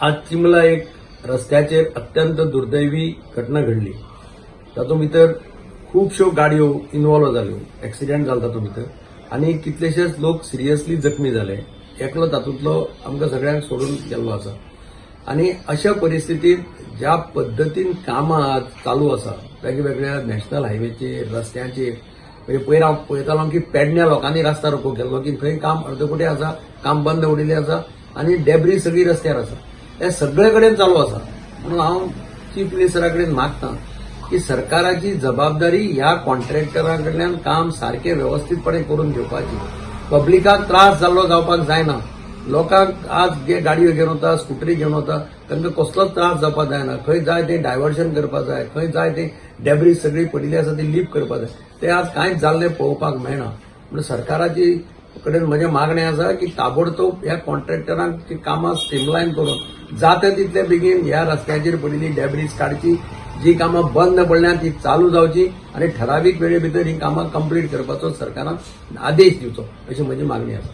आज चिंबला एक रस्त्याचेर अत्यंत दुर्दैवी घटना घडली. तातूंत भितर खुबश्यो गाडयो इनवॉल्व जाल्यो, एक्सिडेंट जालो तातूंत भितर आनी कितलेशेच लोक सिरियसली जखमी जाले. एकलो तातूंतलो आमकां सगळ्यांक सोडून गेल्लो आसा. आनी अशा परिस्थितींत ज्या पद्दतीन कामां आज चालू आसा वेगवेगळ्या नॅशनल हायवेचेर, रस्त्यांचेर, म्हणजे पयर हांव पळयतालो की पेडण्या लोकांनी रस्ता रोको केल्लो की थंय काम अर्दकुटें आसा, काम बंद उरिल्लें आसा आनी डेब्री सगळी रस्त्यार आसा. हे सगळे कडेन चालू आसा. म्हणून हांव चीफ मिनिस्टरा कडेन मागता की सरकाराची जबाबदारी ह्या कॉन्ट्रॅक्टरा कडल्यान काम सारकें वेवस्थीतपणे करून घेवपाची. पब्लिकाक त्रास जाल्लो जावपाक जायना. लोकांक आज जे गाडयो घेवन वता, स्कुटरी घेवन वता, तांकां कसलोच त्रास जावपाक जायना. खंय जाय तें डायवर्शन करपाक जाय, खंय जाय तें डेब्रीज सगळी पडिल्ली आसा ती लिफ्ट करपाक जाय. ते आज कांयच जाल्लें पळोवपाक मेळना. म्हणून सरकाराची कडेन म्हजें मागणें आसा की ताबडतोब ह्या कॉन्ट्रॅक्टरांक ती कामां स्ट्रीमलायन करून जाता तितले बेगीन ह्या रस्त्याचेर पडिल्ली डेब्रीज काडची, जी कामां बंद पडल्या ती चालू जावची आनी ठरावीक वेळे भितर ही कामां कंप्लीट करपाचो सरकारान आदेश दिवचो, अशी म्हजी मागणी आसा.